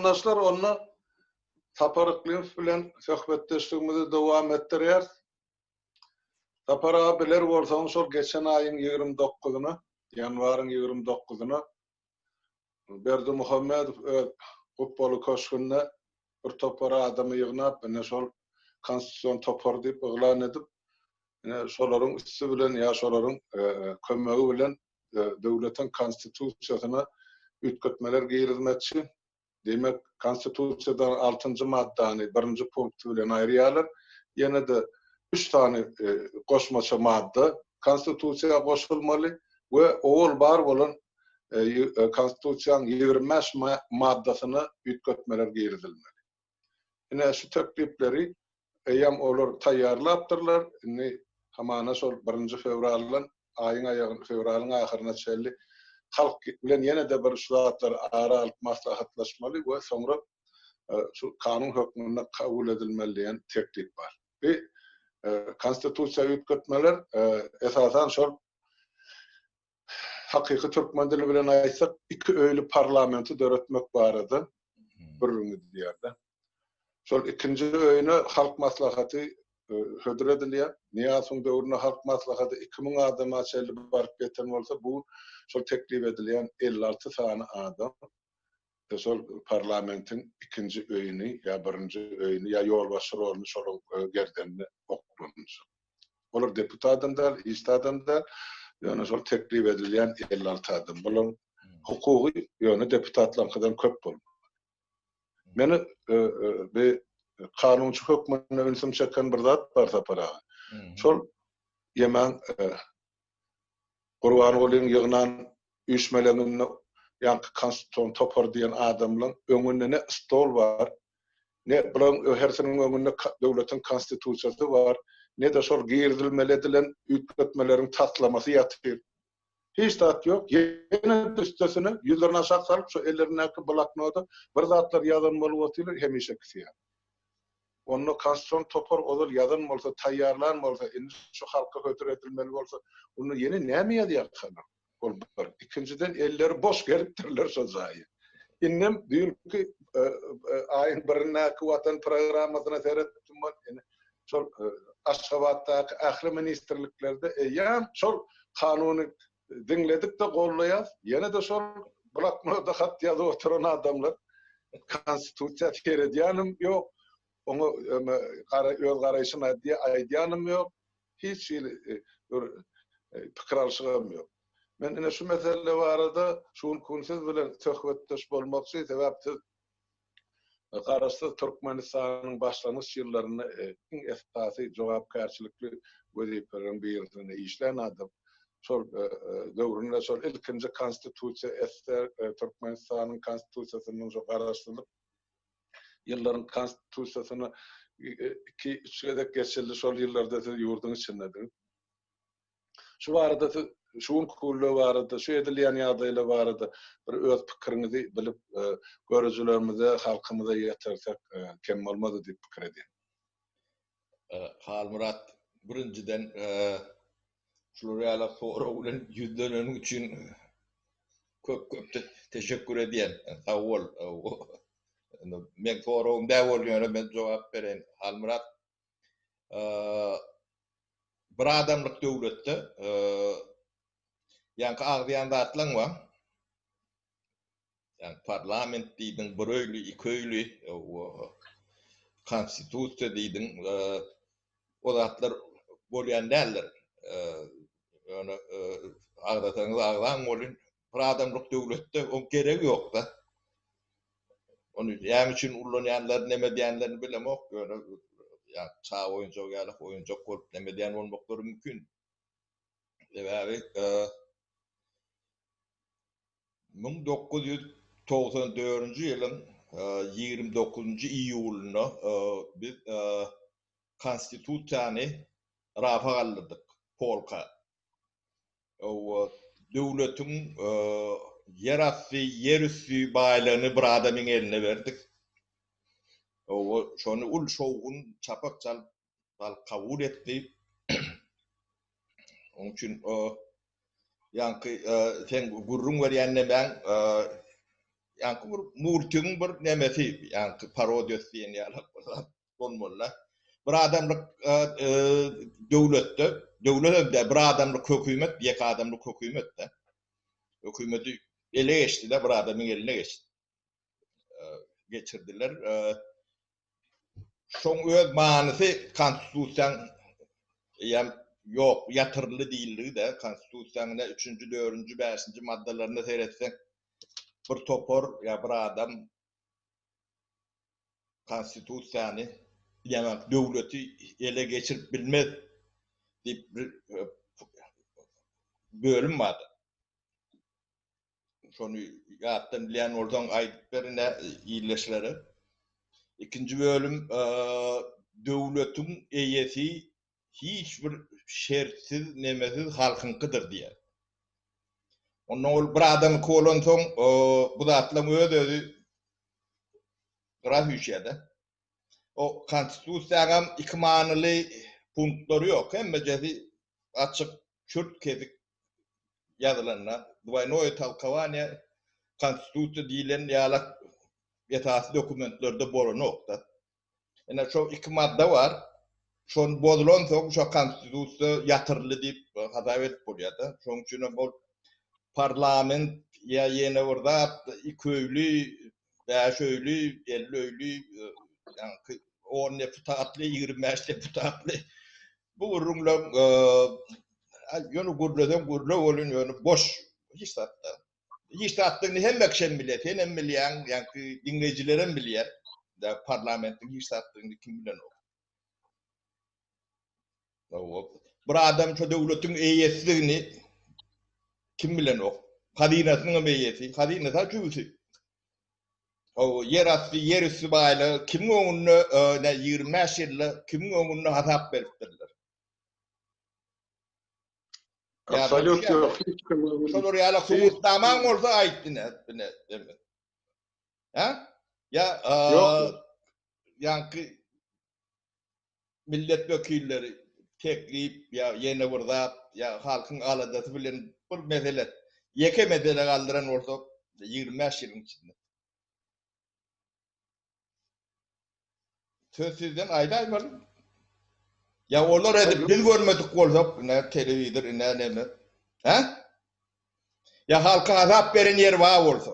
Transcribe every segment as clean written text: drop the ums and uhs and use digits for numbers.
Watandaşlar onda Sapar Yklymow bilen söhbetdeşligimizi dowam etdirýäris. Sapar aga biler bolsaňyz şol geçen aýyň 29-yna, ýanwaryň 29-yna Berdimuhamedow öz Gupbaly köşgünde bir topar adamy ýygnap, ine şol Konstitusion topar diýip yglan edip, ine şolaryň üsti bilen ýa şolaryň kömegi bilen döwletiň Konstitusiýasyna üýtgetmeler girizmekçi. Diýmek, Konstitusiýadan altynjy maddany birinji punkty bilen aýyrýarlar. Ýene-de üç sany goşmaça madda Konstitusiýa goşulmaly we owal bar bolan Konstitusiýanyň 25 maddasyna üýtgetmeler girizilmeli. Ine, şu teklipleri eýýäm olar taýýarlapdyrlar. Indi hamana şol birinji fewraldan aýyň aýagyna, fewralyň ahyryna çenli halk bilen ýene-de bir şu zatlary ara alyp maslahatlaşmaly we soňra şu kanun hökmünde kabul edilmeli diýen teklip bar. Bu konstitusiýa üýtgetmeler esasan şol hakyky türkmen dili bilen aýtsak, iki öýli parlamenti döretmek barada gürrüň edilýär-de. Şol ikinji öýüne Halk Maslahaty hödür edilýär. Nyýazowyň döwründe Halk Maslahaty 2000 adama çenli baryp ýeten bolsa, bu şol teklip edilýän 56 sany adam şol parlamentiň ikinji öýüni ýa birinji öýüni ýa ýolbaşçy roluny şolaryň gerdenine oklanyljak. Olar deputatam däl, hiç zadam däl, ýöne şol teklip edilýän 56 adam. Bularyň hukugy ýöne deputatlaryňkydan köp bolmaly. Meni bir kanunçy hökmünde ünsüm çeken bir zat bar Sapar aga. Şol ýemäň Gurbangulyň ýygnan üýşmeleňinde ýaňky konstitusion topar diýen adamlaň öňünde ne stol bar, ne bularyň hersiniň öňünde döwletiň konstitusiýasy bar, ne-de şol girizilmeli edilen üýtgetmeleriň taslamasy ýatyr. Hiç zat ýok. Ýene-de üstesine ýüzlerini aşak salyp şu ellerindäki bloknoda bir zatlar ýazan bolup otyrlar hemişekisi ýaly. Onda konstitusion topar ozal ýazan bolsa, taýýarlan bolsa, indi şu halka hödür edilmeli bolsa, onda ýene näme ýazýarkalar? Ol bir. Ikinjiden elleri boş gelipdirler şo jaýa. Indem düýnki aýyň birindäki Watan programmasyna seretdim, ine şol Aşgabatdaky ähli ministrliklerde eýýäm şol kanuny diňledik-de gollaýas. Ýene-de şol bloknota hat ýazyp oturan adamlar konstitusiýa seredýänem ýok, oňa öz garaýşyny aýdýanam ýok, hiç hili bir pikir alşygam ýok. Men ine şu mesele barada şu günki gün siz bilen söhbetdeş bolmakçy, sebäp siz Garaşsyz Türkmenistanyň başlangyç ýyllarynda iň esasy jogapkärçilikli wezipeleriň birisinde işlän adam. Şol döwründe şol ilkinji Konstitusiýa SSR Türkmenistanyň Konstitusiýasynyň şo garaşsyzlyk ýyllaryň Konstitusiýasyna iki-üç gezek geçildi. Şol ýyllarda siz ýurduň içindediňiz. Şu barada siz şu günki günler barada, şu edilýän ýagdaýlar barada bir öz pikiriňizi bilip, görüjilerimize, halkymyza ýetirsek kem bolmazdy diýip pikir edýän. Halmyrat, birinjiden şular ýaly sorag bilen ýüzleneniň üçin köp-köp teşekkür edýän. Sag bol. Meň soragym däl boldy, ýöne men jogap bereýin. Halmyrat, bir adamlyk döwletde ýaňky agzaýan zatlaň bar. Ýagny parlament diýdiň, bir öýli, iki öýli, konstitusiýa diýdiň, o zatlar bolýan däldir. Ýöne agzasaňyz agzaň welin, bir adamlyk döwletde oň geregi ýok-da. Ony näme üçin ullanýanlaryny, neme edýänlerini bilemok, ýöne ýa çaga oýunjagy ýaly oýunjak bolup neme edýän bolmaklary mümkin. Sebäbi 1994-nji ýylyň 29-njy iýulynda biz Konstitusiýany rafa galdyrdyk, polka. Döwletiň ýerasty, ýerüsti baýlygyny bir adamyň eline berdik. Şony uly şowhun, çapak çalyp halk kabul etdi. Onuň üçin ýaňky seň gürrüň berýän nemäň. Ýaňky bir multigiň bir nemesi, ýaňky parodiýasy diýen ýaly bir zat bolmaly-da. Bir adamlyk döwletde, döwlet hem däl, bir adamlyk hökümet, ýeke adamlyk hökümet-de. Hökümeti ele geçdi-de, bir adamyň eline geçdi. Geçirdiler. Şoň öz manysy konstitusiýaň eýýäm ýok, ýatyryldy diýildigi-de, konstitusiýaň ine üçünji, dördünji, bäşinji maddalaryna seretseň, bir topar ýa bir adam konstitusiýany, ýa döwleti ele geçirip bilmez diýip bir bölüm bar. Şony ýatdan bilýän bolsaň aýdyp ber ine ildeşlere. Ikinji bölüm döwletiň eýesi hiç bir şertsiz nemesiz halkyňkydyr diýýär. Onda ol bir adamyňky bolansoň bu zatlaryň öz-özi gyra süýşýär-de. O konstitusiýaňam iki manyly punktlary ýok. Hemmejesi açyk, çürt-kesik ýazylanda, dwoýnoýe tolkowaniýe konstitusiýa diýlen ýalak esasy dokumentlerde bolanok-da. Ine şo iki madda bar. Şony bozulansoň şo konstitusiýa ýatyryldy diýip hasap edip bolýar-da. Şonuň üçin hem ol parlament ýa ýene bir zat iki öýli, bäş öýli, 50 öýli, ýaňky on deputatly, 25 deputatly bu gürrüňler ýöne gürleseň gürle welin ýöne boş hiç zat-da. Hiç zatdygyny hemme kişi hem bilýär. Sen hem bilýäň, ýaňky diňleýjiler hem bilýär. Parlamentiň hiç zatdygyny kim bilenok. Bir adam şu döwletiň eýesidigini kim bilenok. Hazynasynyň hem eýesi, hazynasy jübüsi. O ýer asty, ýer üsti baýlygy kimiň öňünde, 25 ýylda kimiň öňünde hasap beripdirler? Absolýut ýok. Hiç kim Şolar ýaly subutnamaň bolsa aýt ine, ine, ine. Ha? Ýa ýaňky millet wekilleri teklip ýa ýene bir zat ýa halkyň aladasy bilen bir mesele, ýeke mesele galdyran bolsa 25 ýylyň içinde. Söz sizden aýdaýmaly. Ýa olar edip biz görmedik bolsak, ine telewizor, ine neme. Hä? Ýa halka azap beren ýeri bar bolsa.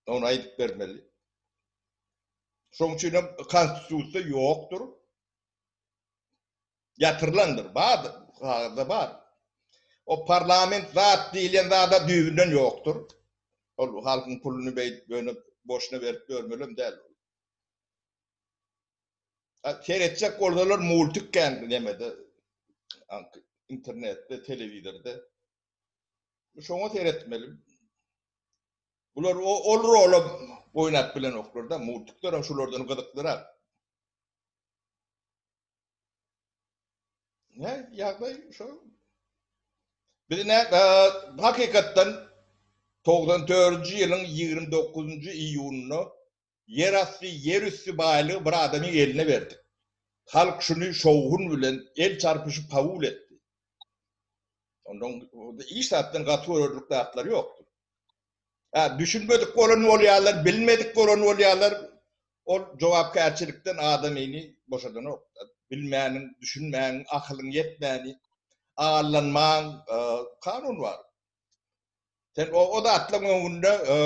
Ony aýdyp bermeli. Şoň üçin hem konstitusiýa ýokdur. Ýatyrylandyr, bardyr, kagyzda bar. O parlament zat diýilýän zada düýbünden ýokdur. Ol halkyň puluny beýdip ýöne boşuna berip ýörmelem däl. Seretjek bolsalar multik kän nemede internetde, telewizorda. Şoňa seretmeli. Bular ol rola oýnap bilenoklar-da, multikler hem şulardan gyzyklyrak. Ne ýagdaý şo. Biz ne hakykatdan 94-nji ýylyň 29-njy iýunynda ýerasty, ýerüsti baýlygy bir adamyň eline berdik. Halk şuny şowhun bilen el çarpyşyp kabul etdi. Ondan hiç zatdan gaty görerlik zatlar ýokdur. Ha, düşünmedik bolan bolýarlar, bilmedik bolan bolýarlar. Ol jogapkärçilikden adamyny boşadanok. Bilmäniň, düşünmäniň, akylyň ýetmäni, aldanmaň e, kanun bar. Sen o, o zatlaryň öňünde e,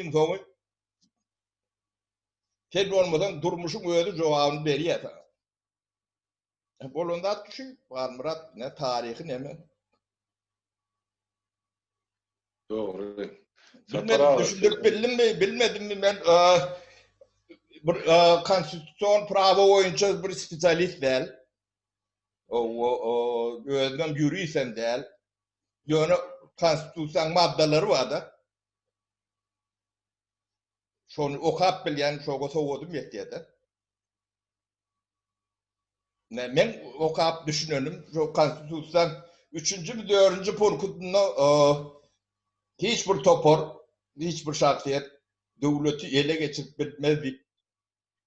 iň soňy sen bolmasaň durmuşyň özi jogabyny berýär sana. E, bolan zat şu, Halmyrat, ne taryhy neme. Dogry. Bilmedim, düşündirip bildimmi, bilmedimmi men e, bir e, konstitusion prawo boýunça bir spesialist däl. O, o, o özüm ýurist hem däl. Ýöne konstitusiýanyň maddalary bar-da. Şony okap bilýän, şoňa sowadym ýetýär-de. Men okap düşünenim şu konstitusiýaň üçünji dördünji punktynda hiç bir topar, hiç bir şahsyýet döwleti ele geçirip bilmez diýip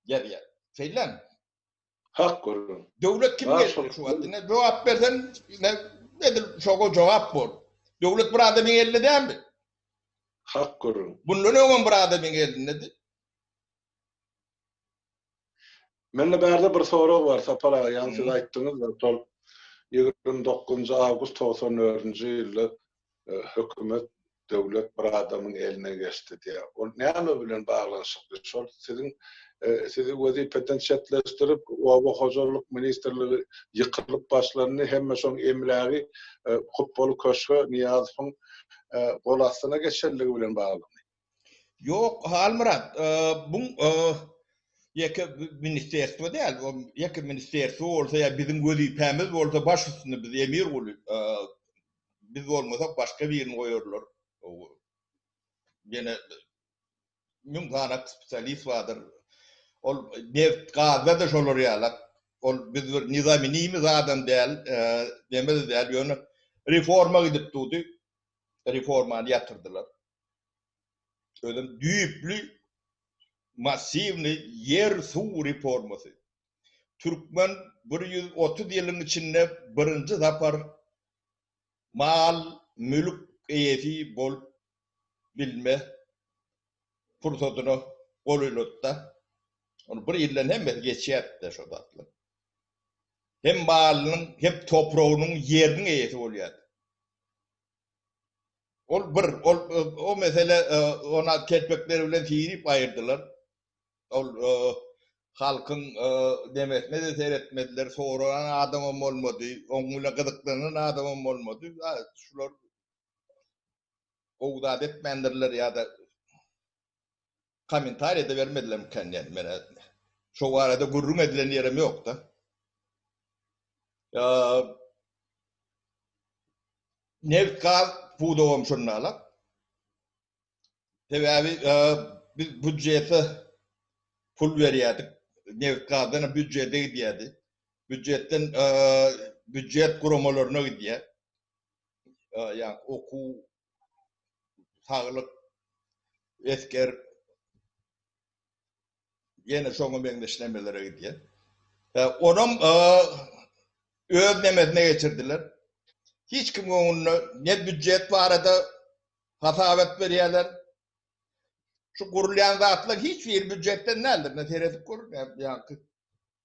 ýazýar. Şeýlemi? Hak gürrüň. Döwlet kim geldi şu wagt? Ine jogap bersen, ine edil şoňa jogap bor. Döwlet bir adamyň elinde dälmi? Hak gürrüň. Bundan öňem bir adamyň elindedi. Mende bärde bir sorag bar Sapar aga, ýaňy siz aýtdyňyz-da, şol 29 awgust 94-nji ýylda e, hökümet, döwlet bir adamyň eline geçdi diýýär. Ol näme bilen baglanyşykly? Şol siziň e, sizi wezipeden çetleşdirip, oba hojalyk ministrligi ýykylyp başlandy, hemme şoň emlägi e, Hupbaly köşge Nyýazowyň gol astyna geçenligi bilen baglymy? Ýok, Halmyrat, bu ýeke ministerstwo däl, ýeke ministerstwo bolsa ýa biziň wezipämiz bolsa baş üstüne biz emir guly, biz bolmasak başga birini goýarlar. Ýene müň sany spesialist bardyr. Ol neft gazda-da şolar ýalak. Ol biz bir nizamenimiz adam däl, neme-de däl, ýöne reforma gidip durdy. Reformany ýatyrdylar. Özem düýpli massiwny ýer-suw reformasy. Türkmen bir 130 ýylyň içinde birinji sapar mal, mülk eýesi bolup bilme pursadyna golaýlady-da. Ony bir ýyldan hemmesi geçýärdi-de şo zatlar. Hem malynyň, hem topragynyň, ýeriniň eýesi bolýardy. Ol bir, ol o mesele ona telpekleri bilen sirip aýyrdylar. Ol halkyň nemesine-de seretmediler, soran adamam bolmady, oň bilen gyzyklanan adamam bolmady. Şular gowy zat etmändirler ýa-da kommentariýa-da bermedilermikä diýýän men. Şo barada gürrüň edilen ýerem ýok-da. Nebit-gaz pudagam şundalak. Sebäbi biz býudžete pul berýärdik. Nebit-gazdan hem býudžete gidýärdi. Býudžetden býudžet guramalaryna gidýär. Ýagny okuw, saglyk, esger ýene şoňa meňzeş nemelere gidýär. Onam öz nemesine geçirdiler. Hiç kimiň öňünde ne býudžet barada hasabat berýärler. Şu gurulýan zatlar hiç biri býudžetden däldir. Ne seredip görün, ýaňky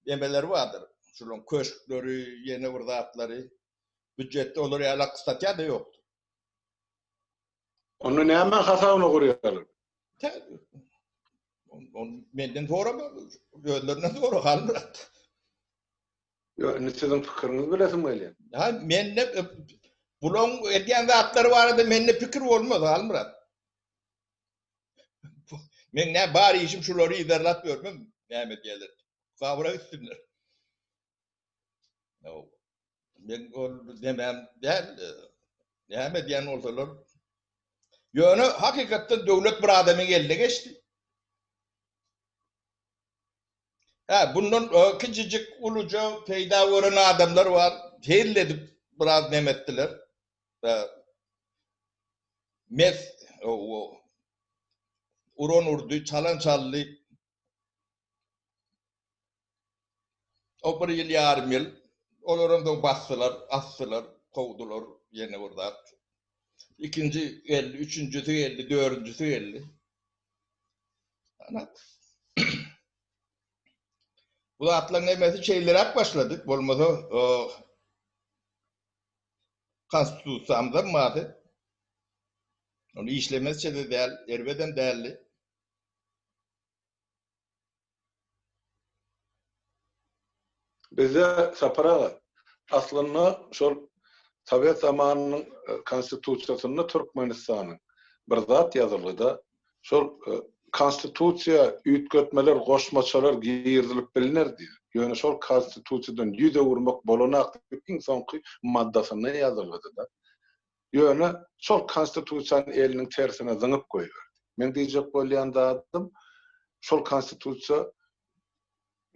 nemeleri bardyr. Şularyň köşkleri, ýene bir zatlary. Býudžetde olar ýaly statýa-da ýokdur. Onda näme hasabyna gurýarlar? Ony menden sorama, özlerinden sora Halmyrat. Ýok, indi siziň pikiriňizi bilesim gelýär. Ha, mende e, bulaň edýän zatlary barada mende pikir bolmaz Halmyrat. Men ne bar işim şulary yzarlap ýörmem, näme diýerler. Gabra gitsinler. Men ol demem däl. Näme diýen bolsalar. Ýöne hakykatdan döwlet bir adamyň eline geçdi. Hä, bundan e, kiçijik, uluja peýda gören adamlar bar. Hezil edip biraz neme etdiler. E, mes o, uran urdy, çalan çaldy. O bir ýyl ýarym ýyl. Olaram soň basdylar, asdylar, kowdular, ýene bir zat. Ikinji geldi, üçünjisi geldi, dördünjisi geldi. Ana. Bu zatlaryň hemmesi şeýleräk başlady. Bolmasa, konstitusiýamyzam bardy. Ony işlemezçe-de däl, erbedem däldi. Bizde Sapar aga, aslynda şol sowet zamanynyň konstitusiýasynda Türkmenistanyň bir zat ýazylgyda, şol konstitusiýa üýtgetmeler, goşmaçalar girizilip bilner diýýär. Ýöne şol konstitusiýadan ýüz öwürmek bolanak diýip iň soňky maddasynda ýazylgydy-da. Ýöne şol konstitusiýany eliniň tersine zyňyp goýberdi. Meň diýjek bolýan zadym, şol konstitusiýa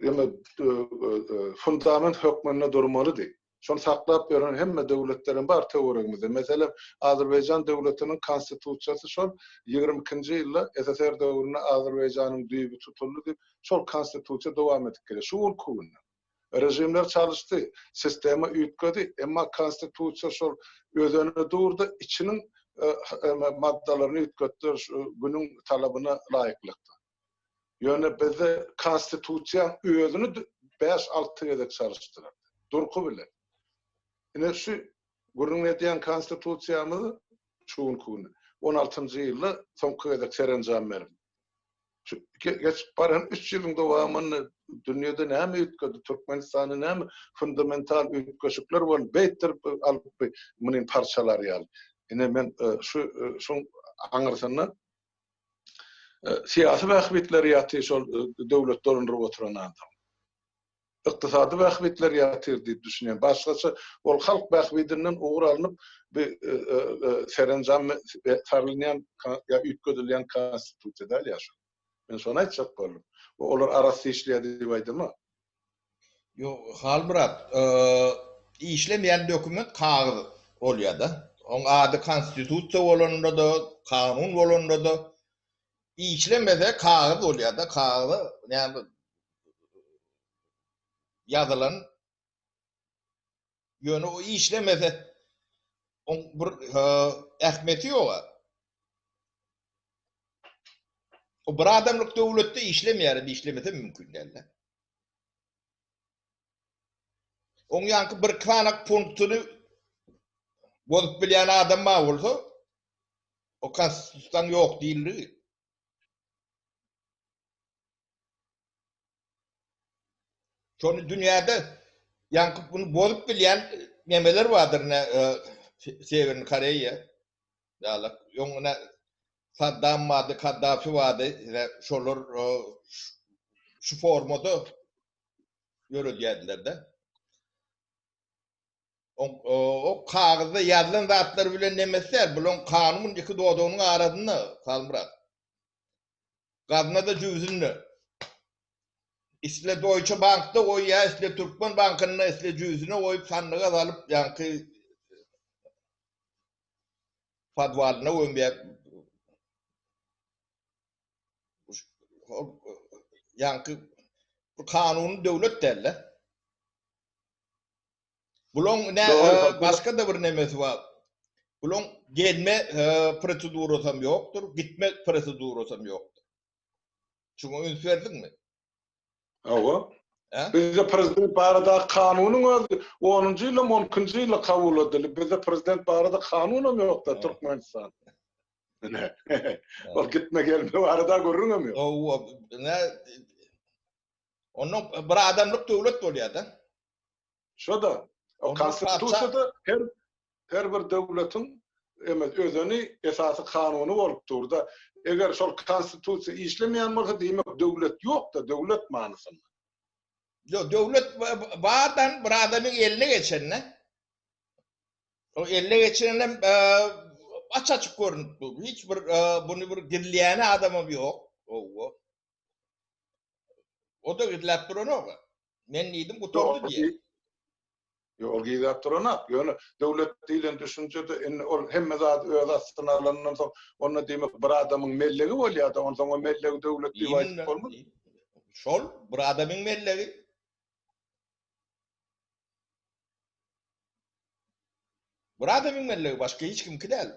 ýöne fundament hökmünde durmalydy. Şony saklap ýören hemme döwletlerem bar töweregimizde. Meselem, Azerbaýjan döwletiniň konstitusiýasy şol 22-nji ýylda SSR döwründe Azerbaýjanyň düýbi tutuldy diýip, şol konstitusiýa dowam edip gelýär. Şu günki günde. Režimler çalyşdy, sistema üýtgedi, emma konstitusiýa şol özeni durdy, içiniň maddalaryny üýtgetdiler şu günüň talabyna laýyklykda. Ýöne bizde konstitusiýaň özüni bäş-alty gezek çalyşdylar. Durky bilen. Ine şu gürrüň edýän konstitusiýamyz şu günki günde on altynjy ýylda soňky gezek serenjam berildi. Şu geçip baran üç ýylyň dowamynda dünýede näme üýtgedi, Türkmenistanda näme fundamental üýtgeşikler boldy, beýtdirip alyp muny parçalar ýaly. Ine men şu şuň aňyrsynda syýasy bähbitleri ýatyr şol döwlet dolandyryp oturan adam. Ykdysady bähbitler ýatyr diýip düşünýän. Başgaça ol halk bähbidinden ugur alnyp bi serenjam sarylýan ýa üýtgedilýän konstitusiýa däl ýa şu. Men şony aýtjak boldum. Olar arassa işleýär diýip aýdamok. Ýok, Halmyrat, işlemeýän dokument kagyz bolýar-da. Oň ady konstitusiýa bolanda-da, kanun bolanda-da, işlemese kagyz bolýar-da, kagyza näme ýazylan ýöne o işlemese oň bir ähmiýeti ýok-a. O bir adamlyk döwletde işlemeýär, işlemese mümkin däl-de. Oň ýaňky bir sanak punktyny bozup bilýän adam bar bolsa, o konstitusiýaň ýok diýildigi. Şony dünýäde ýaňky bunu bozup bilýän nemeler bardyr ne Sewerni Koreýa ýaly. Öňüne Saddam bardy, Kaddafi bardy, şolar şu formada ýöredýärdiler-de. O kagyzda ýazylan zatlar bilen nemesi däl, bulaň kanun iki dodagynyň arasynda, Halmyrat. Gaznada jübüsinde. Isle Deutsche Bankda goýýar, isle Türkmen bankynda, isle jübüsine goýup sandyga salyp, ýaňky podwalyna gömýär. Ýaňky bu kanuny döwlet däl-de. Bulaň ne başga-da bir nemesi bar. Bulaň gelme prosedurasam ýokdur, gitme prosedurasam ýokdur. Şuňa üns berdiňmi? Hawa. Bizde prezident barada kanunyň özi onunjy ýylda, on ikinji ýylda kabul edildi. Bizde prezident barada kanunam ýok-da Türkmenistanda. Ine. Ol gitme gelme barada gürrüňem ýok. Hawa, ine Ondan bir adamlyk döwlet bolýar-da. Şo-da. O konstitusiýada her her bir döwletiň özeni esasy kanuny bolup dur-da. Eger şol konstitusiýa işlemeýän bolsa, diýmek döwlet ýok-da, döwlet manysynda. Ýok, döwlet bardan bir adamyň eline geçende. O eline geçenem aç-açyk görünip dur. Hiç bir buny bir gizleýän adamam ýok. Owo. O-da gizläp duranok. Men diýdim, gutardy diýýär. Ýok, ol gizläp duranok. Ýöne döwlet diýlen düşünjede indi ol hemme zady öz astyna alanyndan soň, onda diýmek bir adamyň mellegi bolýar-da, onsoň o mellegi döwlet diýip aýdyp bolmaz. Şol, bir adamyň mellegi. Bir adamyň mellegi, başga hiç kimki däl.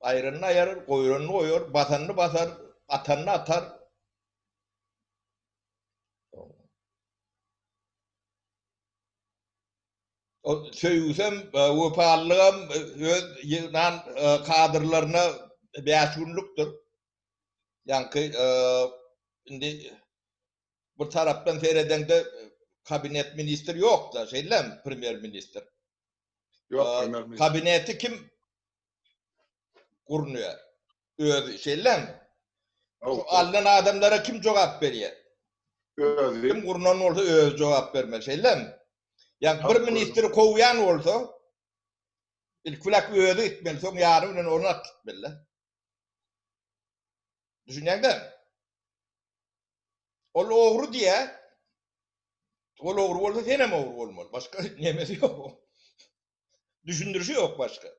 Aýranyny aýarar, goýranyny goýar, basanyny basar, atanyny atar. O söýgüsem, wepalylygam öz ýygnan kadrlaryna bäş günlükdir. Ýaňky indi bir tarapdan seredeňde kabinet ministr ýok-da, şeýlemi, premýer ministr? Ýok, premýer ministr. Kabineti kim gurnaýar? Özi, şeýlemi? Şu alnan adamlara kim jogap berýär? Özi. Kim gurnan bolsa özi jogap bermeli, şeýlemi? Ýa bir ministri kowýan bolsa, ilki bilen özi gitmeli, soň ýany bilen ony alyp gitmeli. Düşünýäňdä? Ol ogry diýä. Ol ogry bolsa sen hem ogry bolmaly. Başga nemesi ýok. Düşündirişi ýok başga.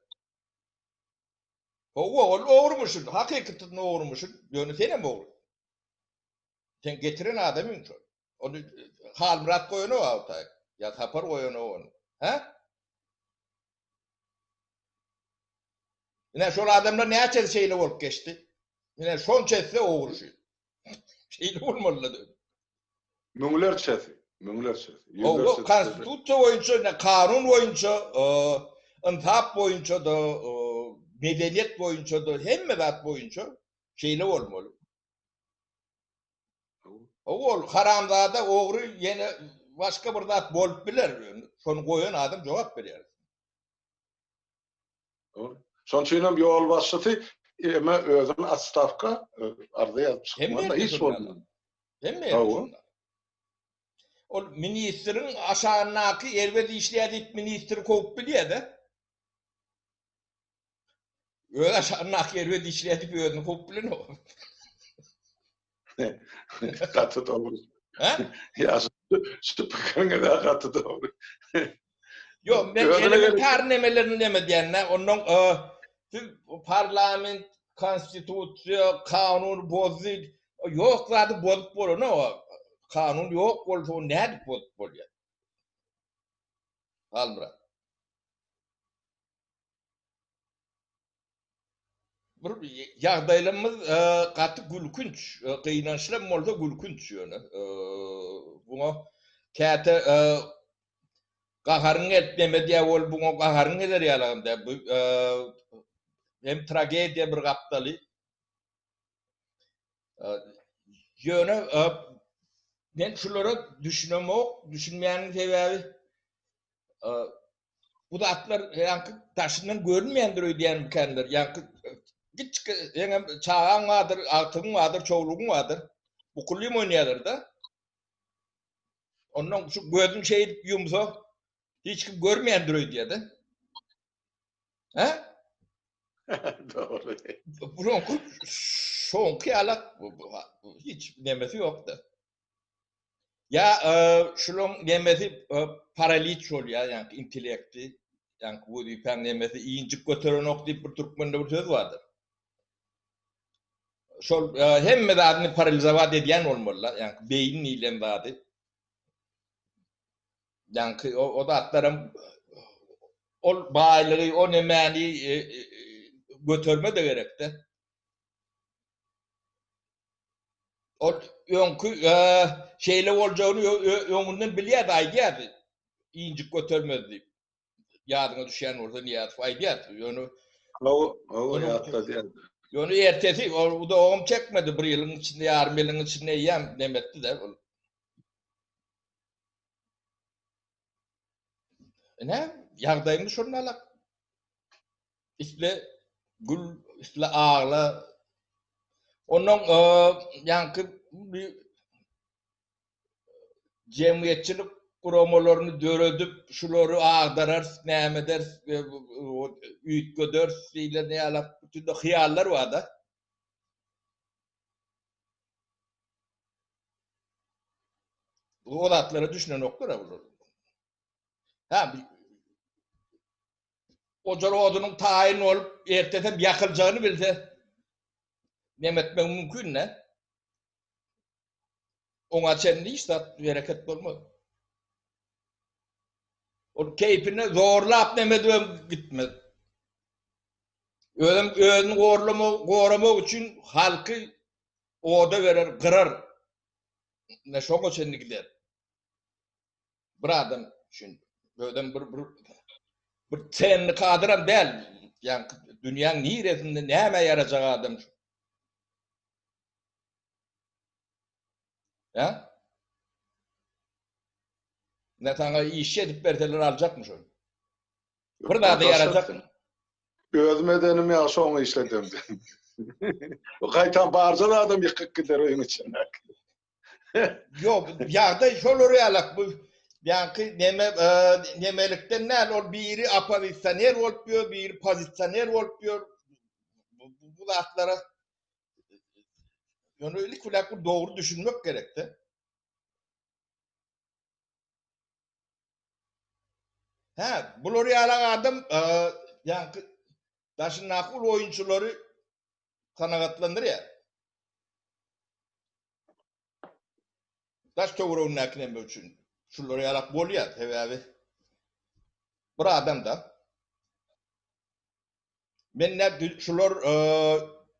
Hawa, ol ogrumyşyn, hakykatdan ogrumyşyn, ýöne sen hem ogry. Sen getiren adamyň şol. Ony Halmyrat goýanok awtaý. Ýa Sapar goýanok ony. Hä? Ine şol adamlar näçesi şeýle bolup geçdi? Ine şonça etse ogry şu. Şeýle bolmaly-da. Müňlerçesi, müňlerçesi, ýüzlerçesi. Konstitusiýa boýunça, ine kanun boýunça, ynsap boýunça-da, medeniýet boýunça-da, hemme zat boýunça şeýle bolmaly. Ol haramzada, ogry ýene başga bir zat bolup biler. Şony goýan adam jogap berýär. Şonuň üçin hem ýolbaşçysy eme özüni otstawka arza ýazyp çykmaly, hiç bolmanda. Hemme ýerde şonda. Ol ministriň aşagyndaky erbet işleýär diýip ministri kowup bilýär-de. Öz aşagyndaky erbet işleýär diýip özüni kowup bilenok. Gaty dogry. Hä? Ýa şu pikiriňiz gaty dogry. Ýok, men elementar nemelerini neme diýende, ondan siz parlament, konstitusiýa, kanun bozdy, ýok zady bozup bolanok. Kanun ýok bolsa, ony nädip bozup bolýar? Halmyrat. Bir ýagdaýlarymyz gaty gülkünç, gynançlam bolsa gülkünç ýöne. Buňa käte gaharyň gelip neme diýýär ol buňa gaharyň geler ýalagam däl. Bu hem tragediýa bir gapdaly. Ýöne men şulara düşünemok, düşünmeýäniň sebäbi Bu zatlar ýaňky daşyndan görünmeýändir öýdýänmikämdir. Ýaňky kiçjik seňem çagaň bardyr, agtygyň bardyr, çowlugyň bardyr. Bukullym oýnaýarlar-da. Ondan şu gözüni şeýdip ýumsa hiç kim görmeýändir öýdýär-de. Hä? Dogry. Bunuňky şoňky ýalak hiç nemesi ýok-da. Ýa şulaň nemesi paraliç bolýar, ýaňky intellekti, ýaňky wezipäň nemesi injik göterenok diýip bir türkmende bir söz bardyr. Şol hemme zadyny paralizowat edýän bolmaly-da, ýaňky beýin diýlen zady. Ýaňky o zatlaram ol baýlygy, o nemäni göterme-de gerekde. Ol öňki şeýle boljagyny öňünden bilýärdi, aýdýardy. Injik götermez diýip. Ýadyňa düşýän bolsa Nyýazow aýdýardy. Ýöne Hawa, hawa ýatladýardy. Ýöne ertesi ol uzagam çekmedi, bir ýylyň içinde, ýarym ýylyň içinde eýýäm neme etdi-de ol. Ine, ýagdaýymyz şonda alak. Isle gül, isle agla. Ondan ýaňky jemgyýetçilik guramalaryny döredip, şulary agdararys, näme ederis, üýtgederis diýlen ýaly bütün hyýallar bar-da. O zatlara düşünenoklar bular. Ha, Ojar odunyň taýyn bolup, ertesem ýakyljagyny bilse, neme etmek mümkin-dä? Oňa çenli hiç zat bereket bolmaz. Ol keýpine zorlap neme edibem gitmez. Özem özüni gorlamak, goramak üçin halky oda berer, gyrar. Ine şoňa çenli gider. Bir adam üçin özem bir bir bir çenli kadyram däl. Ýaňky dünýäň niresinde nämä ýarajak adam şu. Hä? Ne saňa işçi edip berseler aljakmy şony? Bir zada ýarajakmy? Özüm edenim ýagşy oňa işledemde. Bu gaýtam barja adam ýykyk gider öýüň içinde. Ýok, ýagdaý şolar ýalak bu ýaňky neme nemelikden däl, ol biri oppozisioner bolup ýör, biri pozisioner bolup ýör. Bu zatlara ýöne ilki bilen bu dogry düşünmek gerekde. Hä, bular ýalak adam ýaňky daşyndaky uly oýunçylary kanagatlandyrýar. Daş töweregindäki neme üçin şular ýalak bolýar, sebäbi bir adam da. Men nä şular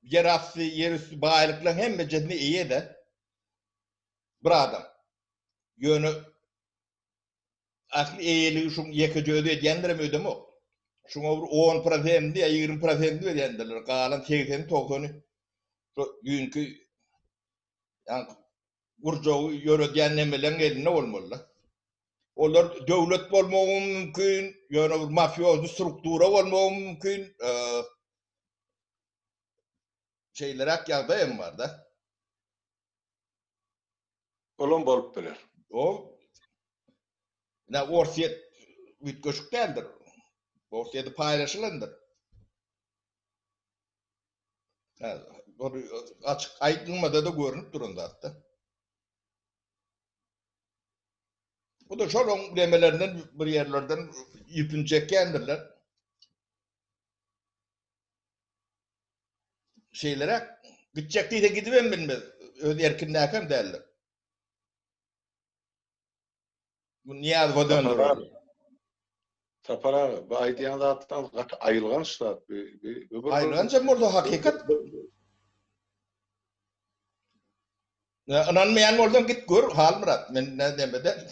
ýerasty, ýerüsti baýlyklaryň hemmejesine eýe-de. Bir adam. Ýöne ähli eýeligi şuň ýekeje özi edýändirem öýdemok. Şuňa bir on prosentini ýa 20 prosentini berýändirler. Galan segseni, togsany şo düýnki ýaňky gurjagy ýöredýän nemeleň elinde bolmaly-da. Olar döwlet bolmagy mümkin, ýöne bir mafiozny struktura bolmagy mümkin. Şeýleräk ýagdaý hem bar-da. Olam bolup biler. O Ine Orsýet üýtgeşik däldir. Orsýeti paýlaşylandyr. Açyk aýdylmada-da görnüp duran zat-da. Bu da şol oň nemelerinden bir ýerlerden ýüpüni çekýändirler. Şeýleräk gitjek diýse gidibem bilmez. Öz erkindäkem däldir. Bu Nyýazowa döndürer. Sapar aga, bu aýdýan zatlaryňyz gaty aýylganç zat. Aýylgançam bolsa hakykat. Ynanmaýan bolsaň git gör Halmyrat. Men näme däl.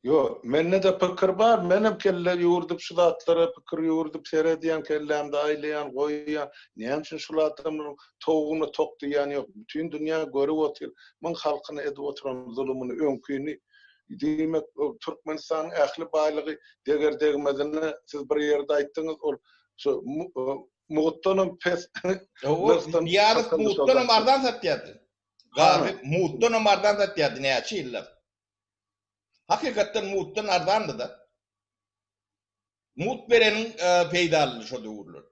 Ýok, mende-de pikir bar, menem kelle ýüwürdip şu zatlara pikir ýüwürdip seredýän, kellämde aýlaýan, goýýan. Näme üçin şul adamlaryň towugyna tok diýýän ýok? Bütin dünýä görüp otyr. Muň halkyna edip oturan zulumyny, öňkini. Diýmek, Türkmenistanyň ähli baýlygy deger-degmezine siz bir ýerde aýtdyňyz, ol şu mugtdanam pes nyrhdan Nyýazow mugtdanam arzan satýardy. Gazy mugtdanam arzan satýardy näçe ýyllap. Hakykatdan mutdan arzandy-da. Mut bereniň peýdalydy şo döwürlerde.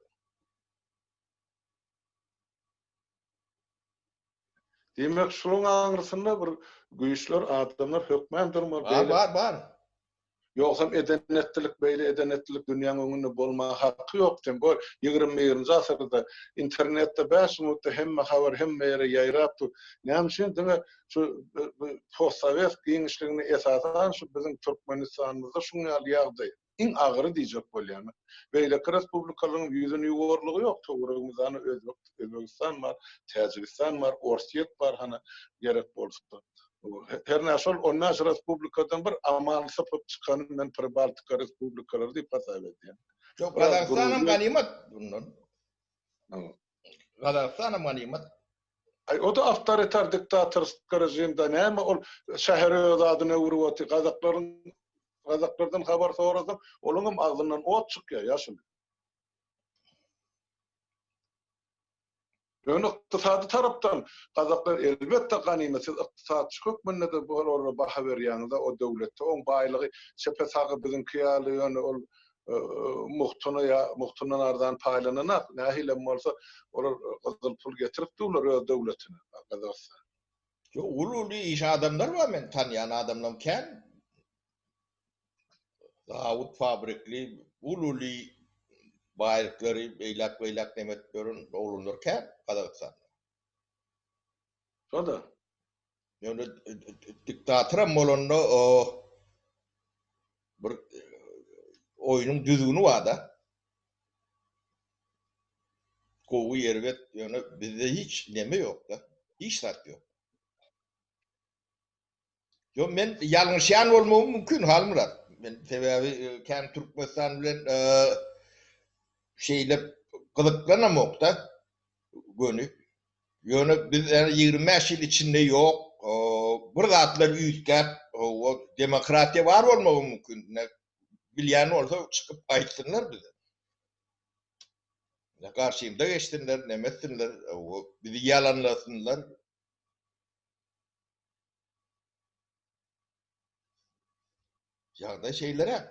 Diýmek, şunuň aňyrsynda bir güýçler, adamlar hökmän durmaly. Bar, bar, bar. Ýogsam eden-etdilik, beýle eden-etdilik dünýäň öňünde bolmaga haky ýok. Sen gör, 21-nji asyrda internetde bäş minutda hemme habar hemme ýere ýaýrap dur. Näme üçin diňe şu postsowet giňişliginde esasan şu biziň Türkmenistanymyzda şuň ýaly ýagdaý iň agyry diýjek bolýan. Beýleki respublikalaryň ýüzüni ýuwarlygy ýok. Töweregimizde hany Özbek, Özbegistan bar, Täjigistan bar, Orsýet bar hany gerek bolsa. Hernä şol 15 respublikadan bir aman sypyp çykany men Pribaltika respublikalary diýip hasap edýän. Ýok, Gazagystanam ganymat bundan. Gazagystanam ganymat. Aý o-da awtoritar diktatorski režimde näme ol şäheri öz adyna öwrüp otyr. Gazaklaryň gazaklardan habar sorasaň, olaňam agzyndan ot çykýar ýaşuly. Ýöne ykdysady tarapdan gazaklar elbetde ganymat. Siz ykdysatçy hökmünde-de bu olara baha berýäňiz-de o döwletde oň baýlygy çepe sagy biziňki ýaly ýöne ol mugtuna ýa mugtundan arzan paýlananak, nähilem bolsa olar gyzyl pul getirip durlar öz döwletine, Gazagystan. Ýok, uly-uly iş adamlar bar, men tanýan adamlarym kän. Zawod, fabrikli, uly-uly baýlyklary beýläk-beýläk neme edip ýören oglanlar kän Gazagystanda. Şo-da. Ýöne diktatoram bolanda o bir oýnuň düzgüni bar-da. Gowy, erbet, ýöne bizde hiç neme ýok-da. Hiç zat ýok. Ýok, men ýalňyşýan bolmagym mümkin, Halmyrat. Men sebäbi kän Türkmenistan bilen şeýle gyzyklanamok-da göni. Ýöne biz ýa 25 ýyl içinde ýok, bir zatlar üýtgäp, hawa, demokratiýa bar bolmagy mümkin. Ine, bilýän bolsa çykyp aýtsynlar bize. Ine, garşymyza geçsinler, neme etsinler, hawa, bizi ýalanlasynlar. Ýagdaý şeýleräk.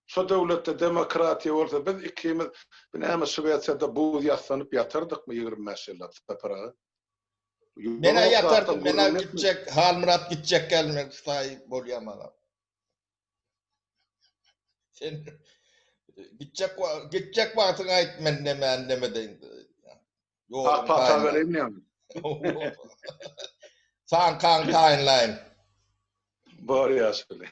Şo döwletde demokratiýa bolsa biz ikimiz bu näme Şwesiýada buz ýassanyp ýatardykmy 25 ýyllap Sapar aga? Menä ýatardym, menä gitjek, Halmyrat gitjek gel men saý bolýa maňa. Sen gitjek gitjek wagtyňy aýt men näme näme deýin. Ýoluň pata bereýin ýa. Saňkaň taýynlaýyn. Bor ýaşuly.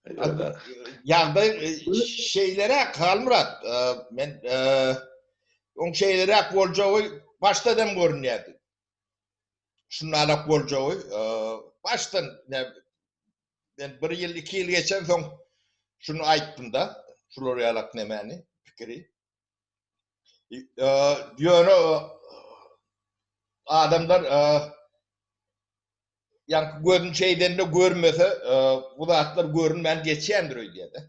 Ýagdaý şeýleräk Halmyrat, men oň şeýleräk boljagy başdan hem görünýärdi. Şundarak boljagy başdan men bir ýyl, iki ýyl geçensoň şuny aýtdym-da, şular ýalak nemäni, pikiri. Ýöne adamlar ýaňky gözüni şeýdende görmese, bu zatlar görünmän geçýändir öýdýär-de.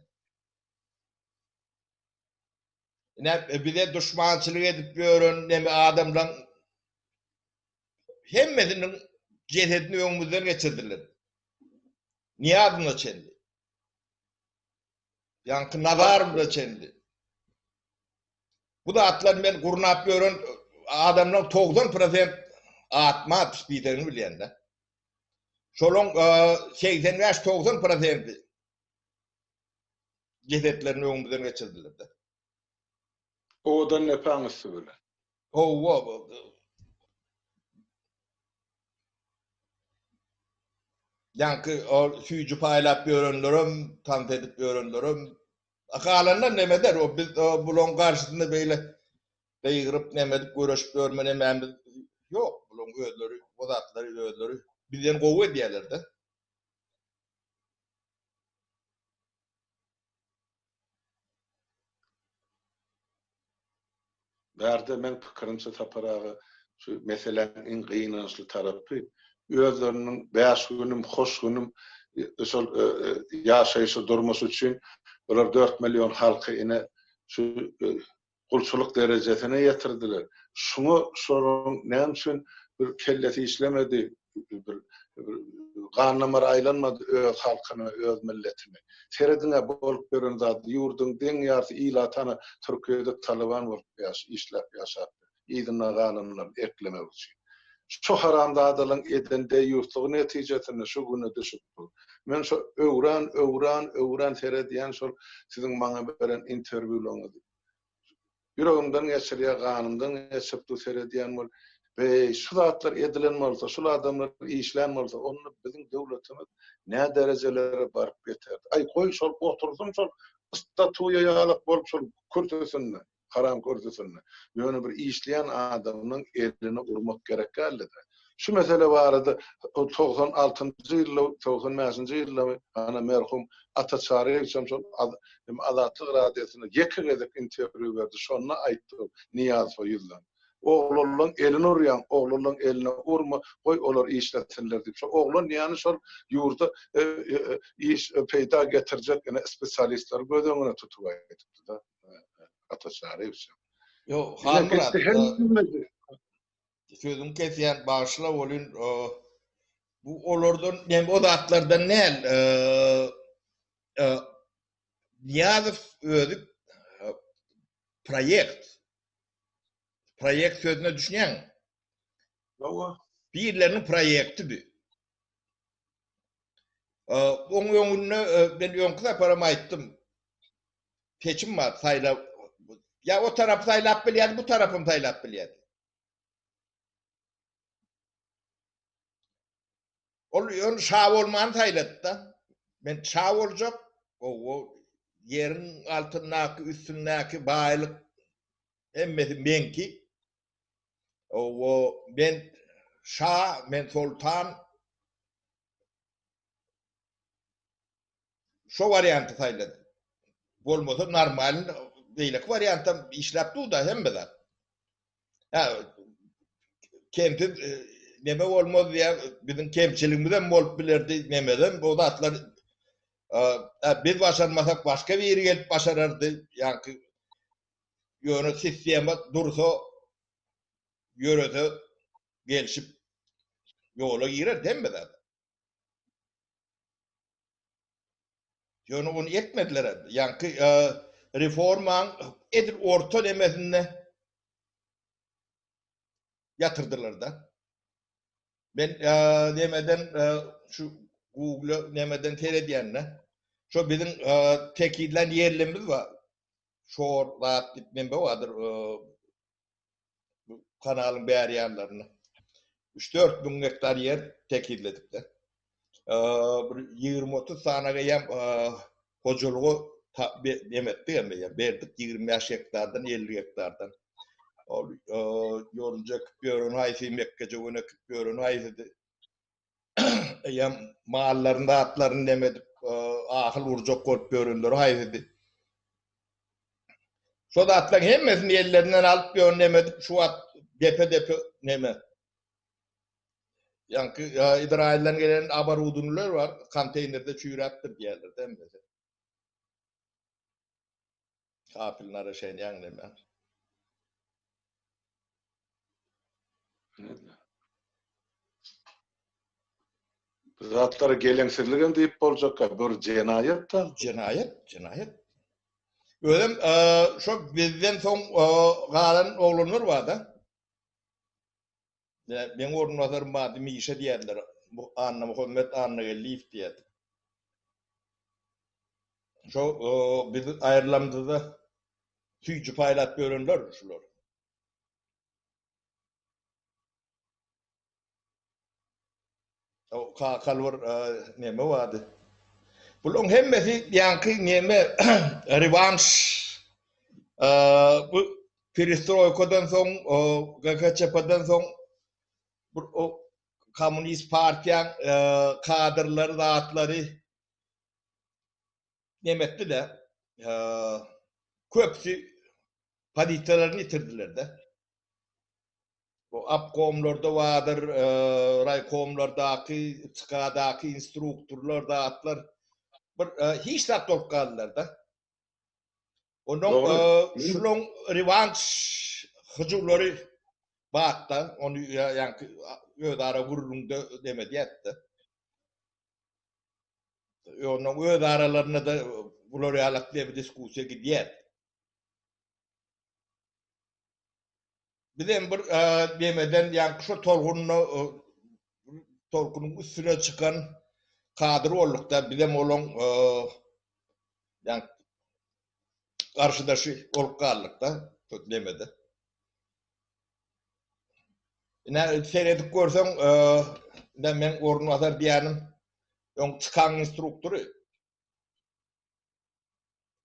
Ine, bize duşmançylyk edip ýören neme adamlaň hemmesiniň jesedini öňümizden geçirdiler. Nyýazowa çenli. Ýaňky Nazarowa çenli. Bu zatlar men gurnap ýören adamlaň 90 prosent atma spitegini bilýän-de. Şolaň 85-90 prosenti jesetlerini öňümizden geçirdiler-de. Owadan depäň üsti bilen. Howwa. Ýaňky ol süýji paýlap ýörenlerem, tans edip ýörenlerem, galanlar neme eder, o biz bulaň garşysynda beýle gygyryp neme edip göreşip ýörme nemämiz ýok, bulaň özleri o zatlary özleri bizden gowy edýärler-de. Bärde meň pikirimçe Sapar aga şu meseläniň iň gynançly tarapy özleriniň bäş günüm hoş günüm şol ýaşaýşy durmuşy üçin bular 4 million halky ine şu gulçulyk derejesine ýetirdiler. Şuňa şolaryň näme üçin bir kellesi işlemedi, bir gan damary aýlanmady öz halkyna, öz milletine. Serediň-ä bolup ýören zady, ýurduň deň ýarysy ilaty ana Türkiýede talyban bolup ýaş, işläp ýaşap ýör. Yzynda galanlaryny eklemek üçin. Şu haramzadalaryň eden deýýuslygy netijesinde şu güne düşüp dur. Men şo öwran, öwran, öwran seredýän şol siziň maňa beren interwýularyňyzy. Ýüregimden geçirýär, ganymdan geçirip dur seredýän bol. Beý, şu zatlar edilen bolsa, şul adamlar işlän bolsa, onda biziň döwletimiz nä derejelere baryp ýeterdi. Aý, goý şol otursyn şol statuýa ýalak bolup şol kürsüsinde. Haram kürsüsinde. Ýöne bir işleýän adamyň eline urmak gerek däldi-de. Şu mesele barada 96-njy ýylda, 95-nji ýylda ana merhum Ata Çaryýewiçem şol hem Azatlyk radiosynda ýeke gezek interwýu berdi. Şonda aýtdy Nyýazowa ýüzlenip. Oglanlaň elini urýaň, oglanlaň eline urma, goý olar işlesinler diýip. Şo oglan diýýäni şol ýurda iş peýda getirjek ine spesialistleri göz öňüne tutup aýdypdy-da. Ata Çaryýewiç. Ýok, Halmyrat. Sözüňi kesýän, bagyşla welin, bu olardan, men o zatlardan däl. Nyýazow özi proýekt. Proýekt sözüne düşünýäňmi? Hawa. Birleriniň proýekti bu. Oň öňünde men öňki saparam aýtdym. Seçim bar, saýlaw. Ýa o tarapy saýlap bilýärdi, bu tarapam saýlap bilýärdi. Ol ýöne şa bolmany saýlady-da. Men şa boljak, o ýeriň altyndaky, üstündäki baýlyk hemmesi meňki. O men şa, men soltan. Şo warianty saýlady. Bolmasa normal beýleki wariantam işläp dur-da hemme zat. Hä, kemsiz neme bolmaz diýä, biziň kemçiligimizem bolup bilerdi, nemedem o zatlar biz başarmasak başga biri gelip başarardy, ýaňky ýöne sistema dursa, ýörese gelşip ýola girerdi hemme zat. Ýöne ony etmediler. Ýaňky reformaň edil orta nemesinde ýatyrdylar-da. Men nemeden şu Google nemeden seredýände şo biziň tekizlän ýerlerimiz bar. Şor zat diýip neme bardyr bu kanalyň bäri ýanlarynda. 3-4 müň gektar ýer tekizledik-de. Bir 20-30 sany eýýäm hojalyga neme etdik hem eýýäm berdik 25 gektardan 50 gektardan. Ol ýorunja ekip ýören haýsy, mekgejöwen ekip ýören haýsydy. Eýýäm mallaryny, zatlaryny neme edip, ahyl urjak bolup ýörenleri haýsydy. Şo zatlaryň hemmesini ellerinden alyp ýöne neme edip şu wagt depe-depe neme. Ýaňky Izrailden gelen abarudunlar bar, konteýnerde çüýräpdir diýýärler hemmesi. Kapil naraşenýaň neme. Bu zatlara geleňsizligem diýip boljak, bir jenaýat-da. Jenaýat, jenaýat. Özem şo bizden soň galan oglanlar bar-da. Meň orunbasarym bardy, Mişa diýerdiler. Annamuhammet Annageldiýew diýerdi. Şo biz aýrylamyzda süýji paýlap ýörenler şular. O kakaly bir neme bardy. Bularyň hemmesi ýaňky neme rewanş bu perestroýkadan soň GKÇP-den soň bu kommunist partiýaň kadrlary zatlary neme etdi-de köpüsi pozisiýalaryny ýitirdiler-de. Bu obkomlarda bardyr, raýkomlardaky, ÇK-daky instruktorlar, zatlar bir hiç zat bolup galdylar-da. Ondan şulaň rewanş hyjuwlary batda, ony ýaňky özara gürrüňde neme edýärdi-de. Ondan öz aralarynda-da bular ýalak bir diskussiýa gidýär. Bizem bir nemeden ýaňky şo tolgunda tolkunyň üstüne çykan kadr bolduk-da, bizem olaň ýaňky garşydaşy bolup galdyk-da şo nemede. Ine seredip görseň, ine meň orunbasar diýýänim öň çykan instruktory.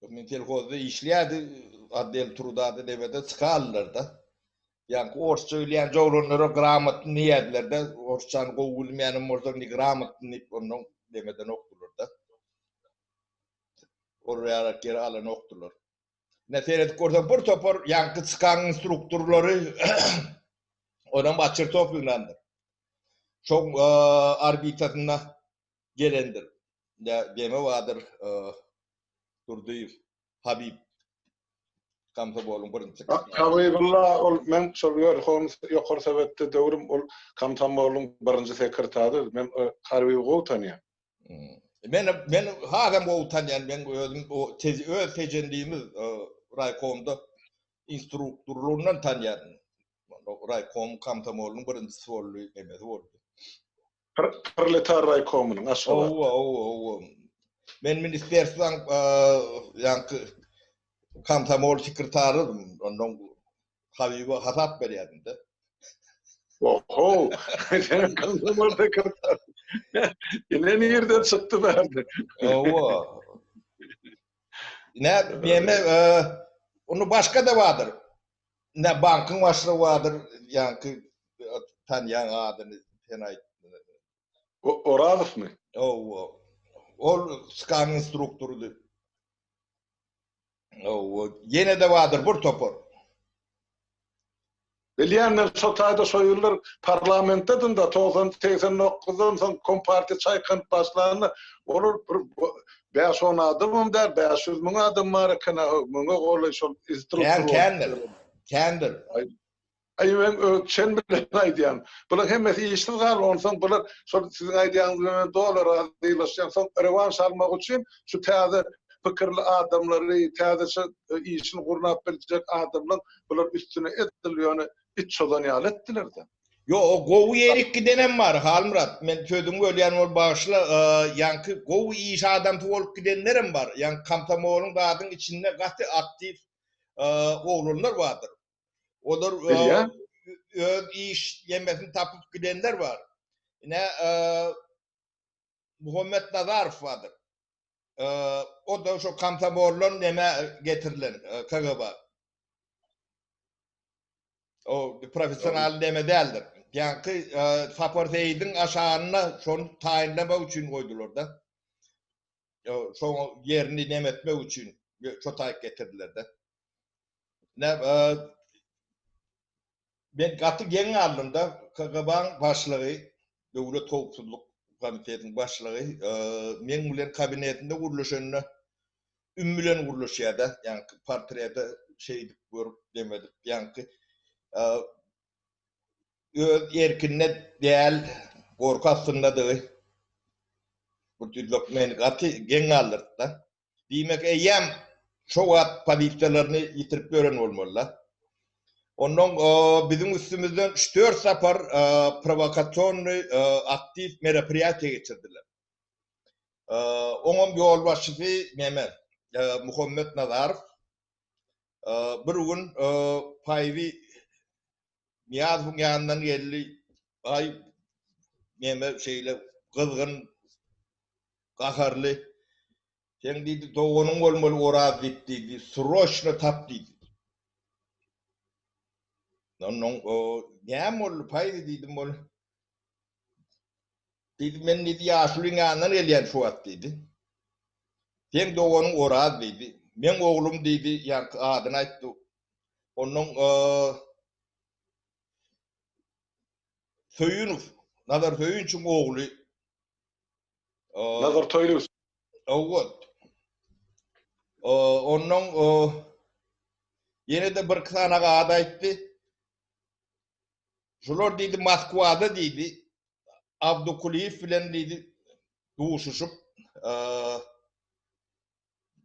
Men telhozda işleýärdi, otdel trudada nemede çykardylar-da. Ýaňky orsça bilýän oglanlara gramotny diýýärdiler-de, orsçany gowy bilmeýänem bolsa indi gramotny diýip ondan nemedenokdylar-da. Ol ýarak ýere alanokdylar. Ine seredip görseň bir topar ýaňky çykan instruktorlary onam Açertow ýygnandyr. Şoň orbitasynda gelendir. Ine deme bardyr Durdyýew Habib komsomolyň birinji sekretary. Habibulla ol men şol Ýerhon ýokary sowetde döwrüm ol komsomolyň birinji sekretary men Habibi gowy tanýan. Men men hasam gowy tanýan men özüm o öz tejendimiz raýkomda instruktorlygyndan tanýan. Raýkom komsomolyň birinjisi boldy, nemesi boldy. Proletar raýkomynyň Aşgabatda. Hawa, hawa, hawa. Men ministerstwaň ýaňky komsomol sekretarydym. Ondan Habiba hasap berýärdim-de. Oho, sen komsomol sekretar. Ine nirden çykdy bärde. Hawa. Ine, neme, onu başga-da bardyr. Ine bankyň başlygy bardyr, ýaňky tanýaň adyny sen aýt. Orazowmy? Hawa. Ol SKA-nyň instruktorydy. Hawa. Ýene-de bardyr bir topar. Bilýän men şo taýda şo ýyllar parlamentdedim-de, 90 89-dan soň kompartiýa çaýkanyp başlanda, olar bir bäş-on adamam däl, 500 müň adam bar eken-ä, müňe golaý şol instruktor. Kän, kändir. Kändir. Aý, men öz çen bilen aýdýan. Bularyň hemmesi işsiz galdy, onsoň bular şol siziň aýdýanyňyz bilen men doly razylaşýan. Soň rewanş almak üçin şu täze pikirli adamlary, täzeçe işini gurnap biljek adamlaryň Bular üstüne edil ýöne it çozan ýaly etdiler-de. Ýo, o gowy ýerik gidenem bar, Halmyrat. Men sözüňi bölýän bolup bagyşla, ýaňky gowy iş adamsy bolup gidenlerem bar. Ýaňky komsomolyň zadyň içinde gaty aktiw oglanlar bardyr. Olar öz iş ýemesini tapyp gidenler bar. Ine, Muhammet Nazarow bardyr. O-da şo komsomoldan neme getirilen KGB. O professional neme däldir. Ýaňky Sapar Seýidiň aşagynda şony taýynlamak üçin goýdular-da. Şoň ýerini neme etmek üçin şo taýyk getirdiler-de. Ne Men gaty geň galdym-da, KGB-niň başlygy, Döwlet howpsuzlyk komitetiniň başlygy meň bilen kabinetinde gürleşende üm bilen gürleşýär-de, ýaňky portrete şeýdip görüp neme edip, ýaňky öz erkinde däl, gorky astyndadygy bu düzlük meni gaty geň galdyrdy-da. Diýmek, eýýäm şo wagt pozisiýalaryny ýitirip ýören bolmaly-da. Onnoň biziň üstümizden üç-dört sapar prowokasionnyý aktiw meropriýatiýa geçirdiler. Oňam ýolbaşçysy neme, Muhammet Nazarow. Bir gün Paýzy Nyýazowyň ýanyndan geldi. Aý, neme şeýle gyzgyn Gaharly, Seň diýdi, doganyň bolmaly Oraz diýip diýdi, sroçno tap diýdi. Onnoň o näme boldy Paýzy diýdim ol. Diýdi, men diýdi ýaşulyň ýanyndan gelýän şu wagt diýdi. Seň doganyň Oraz diýdi. Meň oglum diýdi, ýaňky adyny aýtdy. Onnoň Söýünow, Nazar Söýünçiň ogly Nazar Toýlyýew. Hawa. Ondan ýene-de bir iki sany ad aýtdy. Şular diýdi Moskwada diýdi. Abdukulyýew bilen diýdi duşuşyp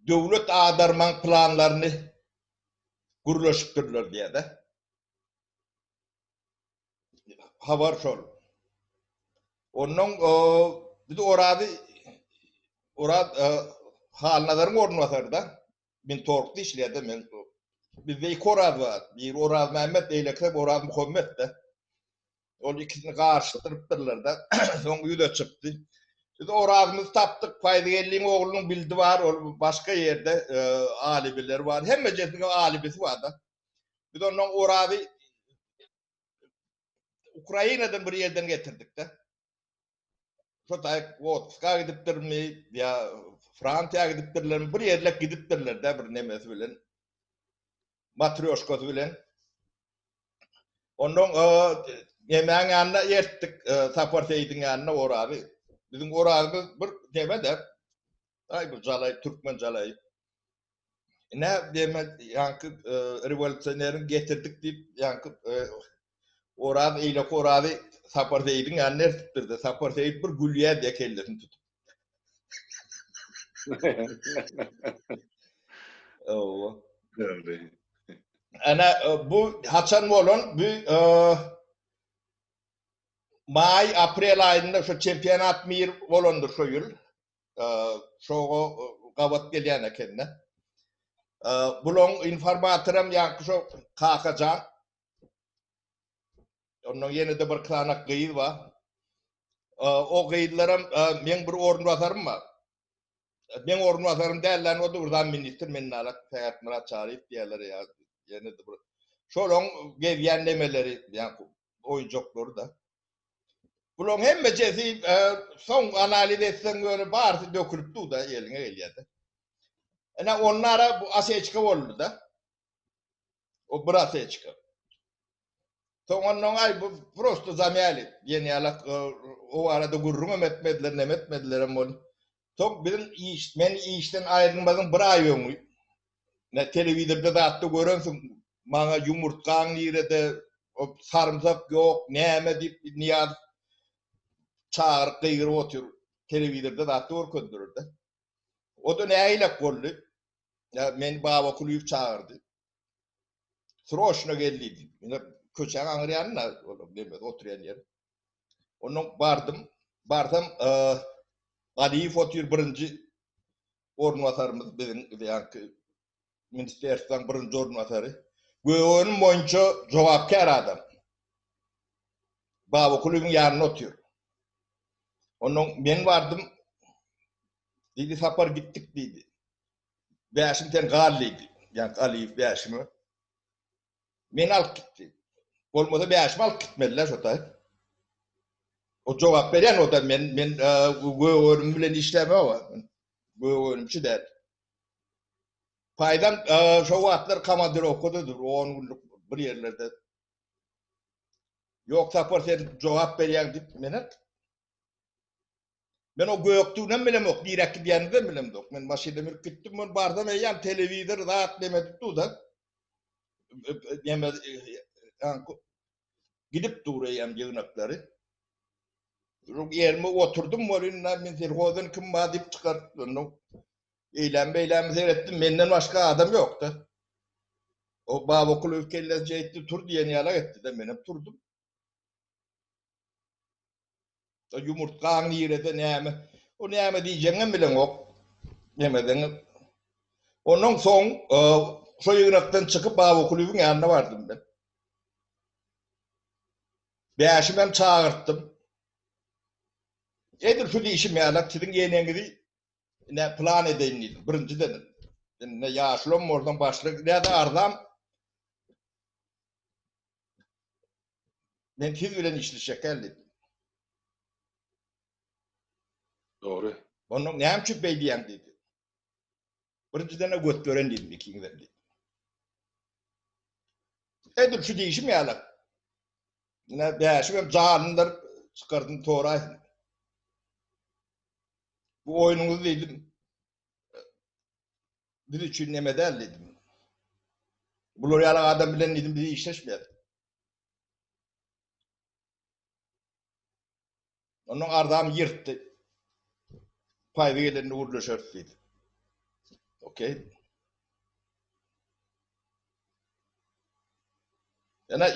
döwlet agdarmaň planlaryny gürleşipdirler diýýär-de. Habar şol. Ondan biz Orazy Oraz Halnazaryň orunbasary-da. Mintorgda işleýär-de men. Bizde iki Oraz bar. Biri Orazmämmet, beýlekisi Oraz Muhammet-de. Ol ikisini garyşdyrypdyrlar-da. Soň ýüze çykdy. Biz Orazymyzy tapdyk. Paýzygeldiň oglunyň bildi bar, ol başga ýerde alibileri bar. Hemmejesiniň alibisi bar-da. Biz ondan Orazy Ukrainadan bir ýerden getirdik-de. Şo taýyk otpuska gidipdirmi ýa Fransiýa gidipdirlermi, bir ýerlek gidipdirler-de bir nemesi bilen. Matrýoşkasy bilen. Ondan nemäň ýanyna ertdik, Sapar Seýidiň ýanyna Orazy. Biziň Orazymyz bir neme-de, aý bir jalaý, türkmen jalaýy. Ine, demek, ýaňky rewolýusioneriň getirdik diýip, ýaňky Oraz, eýleki Orazy Sapar Seýidiň ýanyna ertipdir-de, Sapar Seýit bir gülýär diýýär kellesini tutup. Hawa. Ana, bu haçan bolan? Bu maý, aprel aýynda şu çempionat mir bolandyr şo ýyl. Şoňa gabat gelýän ekende. Bulaň informatoram ýaňky şo Kakajan. Ondan ýene-de bir klanak gyz bar. O gyzlaram meň bir orunbasarym bar. Meň orunbasarym däl-de, o-da bir zam ministr, men nalak Sähetmyrat Çaryýew diýýärler ýa ýene-de bir. Şolaň gezýän nemeleri, ýaňky oýunjaklary-da. Bulaň hemmejesi soň analiz etseň ýöne barysy dökülip dur-da eliňe gelýär-de. Ine onlara bu oseçka boldy-da. O bir oseçka. Soň ondan aý bu prosto zamyali diýen ýalak o barada gürrüňem etmediler, neme etmedilerem ol. Soň biziň iş, men işden aýrylmazyň bir aý öňi Ne telewizorda zatda görensiň, maňa ýumurtgaň nirede, sarymsak ýok, näme diýip Nyýazow çagyryp gygyryp otyr. Telewizorda zatda görkezdiler-de. O-da nägilek boldy. Meni Baba Kulyýew çagyrdy. Sroçno gel diýdi. Ine köçäň aňry ýanynda ol neme oturýan ýeri. Ondan bardym. Barsam, Alyýew otyr birinji orunbasarymyz biziň ýaňky ministerstwaň birinji orunbasary. Gögönüm boýunça jogapkär adam. Baba Kulyýewiň ýanynda otyr. Ondan men bardym. Diýdi, Sapar gitdik diýdi. Bäşim sen gal diýdi. Ýaňky Alyýew Bäşime. Meni alyp gitdi. Bolmasa Bäşimi alyp gitmeliler şo taý. O jogap berýän o da men men gök önüm bilen işlämok. Gök önümçi däl. Paýdan şo wagtlar komandirowkadadyr, 10 günlük bir ýerlerde. Ýok Sapar sen jogap berýäň diýip meni Men o gökdüginem bilemok, niräk gidýänimizem bilemzok. Men maşynda münüp gitdim, men barsam eýýäm telewizor zat neme edip dur-da. Neme gidip dur eýýäm ýygnaklary. Ýerime oturdym welin, men selhozdan kim bar diýip çykaryp, eýläm beýläm seretdim, menden başga adam ýok-da. O Babakulyýew kellesi jeýtdi, tur diýen ýalak etdi-de, menem turdum. Ýumurtgaň nirede näme? O näme diýjegiňem bileňok. Nemedeň. Ondan soň şo ýygnakdan çykyp Babakulyýewiň ýanyna bardym men. Bäşimem çagyrtdym. Edil şu diýşim ýalak siziň ýeneňizi ine plan edeýin diýdim. Birinjiden. Indi ýaşulam bolsam başlyk, näde arzam Men siz bilen işleşjek däl diýdim. Dogry. Ondan näme üçin beý diýýäň diýdi. Birinjiden-de göt beren diýdim ikiňizem diýdim. Edil şu diýşim ýaly. Ine bäşim hem janyndyr çykardym toraýsyn. Bu oýnuňyzy diýdim. Biz üçin neme däl diýdim. Bular ýaly adam bilen diýdim biz işleşmeýäris. Ondan arzam ýyrtdy. Paýzy gelende gürleşeris diýdi. Okey. Ýa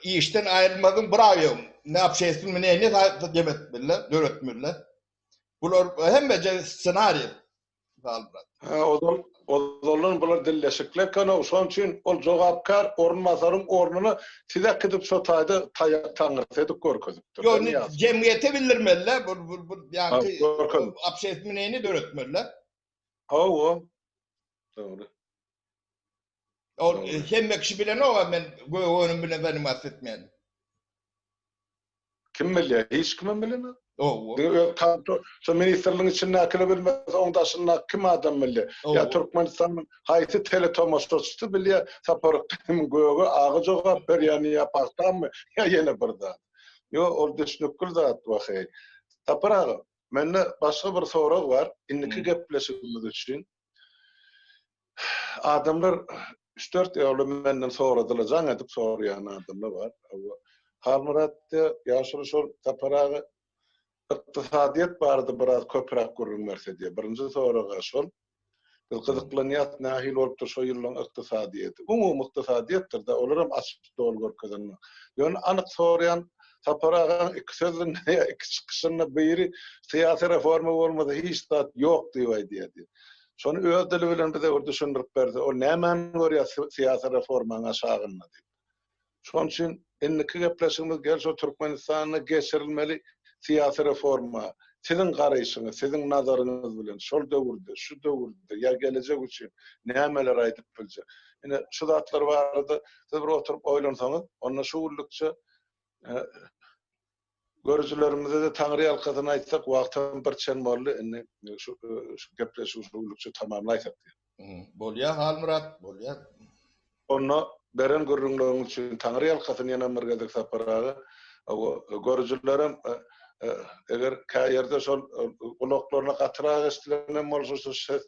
işden aýrylmadyň bir aý öň. Ne общественный мнение demetmeli, döretmeli. Bular hemmeje ssenariý. Halmyrat. Ha, ozal ozaldan bular dilleşikli eken-ow, şonuň üçin ol jogapkär orunbasaryň ornuna sizi äkidip şo taýda taýak taňrysy edip görkezipdir. Ýok, indi jemgyýete bildirmeli-dä, bu bu bu ýaňky obşestwenneni döretmeli-dä. Hawa. Dogry. Ol hemme kişi bilenok-a men gök önüm bilen zanimatsiýa etmeýän. Kim bilýär? Hiç kimem bilenok. Hawa. Diňe öz kontor, şo ministrligiň içindäkiler bilmese, oň daşyndaky kim adam bilýär? Ýa Türkmenistanyň haýsy teletomaşaçysy bilýär, Sapar Gylymowyň göge aga jogap berýänini ýa pagtamy, ýa ýene bir zat. Ýok, ol düşnükli zat waheý. Sapar aga, mende başga bir sorag bar, indiki gepleşigimiz üçin. Adamlar üç-dört ýola menden soradylar, jaň edip soraýan adamlar bar. Halmyrat diýýär, ýaşuly şol Sapar aga ykdysadyýet barada biraz köpräk gürrüň berse diýýär. Birinji soragy şol. Biz gyzyklanýas nähili bolupdyr şo ýyllaryň ykdysadyýeti. Umumy ykdysadyýetdir-de, olaram açyp doly görkezenok. Ýöne anyk soraýan Sapar agaň iki sözünde ýa iki çykyşynda biri syýasy reforma bolmasa hiç zat ýok diýip aýdýar diýip. Şony öz dili bilen bize bir düşündirip berse, ol nämäni görýär syýasy reformaň aşagynda diýip. Şonuň üçin indiki gepleşigimiz gel şo Türkmenistanda geçirilmeli syýasy reforma siziň garaýşyňyz, siziň nazaryňyz bilen şol döwürde, şu döwürde ýa gelejek üçin nämeler aýdyp biljek. Ine şu zatlar barada siz bir oturyp oýlansaňyz, onda şu günlükçe Görüjilerimize-de taňryýalkasyn aýtsak, wagtam bir çen boldy, indi şu gepleşigi şu günlükçe tamamlaýsak diýip. Bolýar Halmyrat, bolýar. Onda beren gürrüňleriň üçin taňryýalkasyn ýene bir gezek Sapar aga. Görüjilerem eger kä ýerde şol gulaklaryna gatyrak eşidilen hem bolsa, şu ses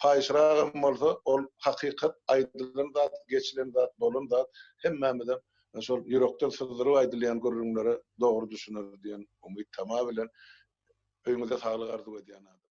paýyşragam bolsa, ol hakykat, aýdylan zat, geçilen zat, bolan zat hemmämizem Şol ýürekden syzdyryp aýdylýan gürrüňlere dogry düşüner diýen umyt tama bilen öýüňize saglyk arzuw edýän.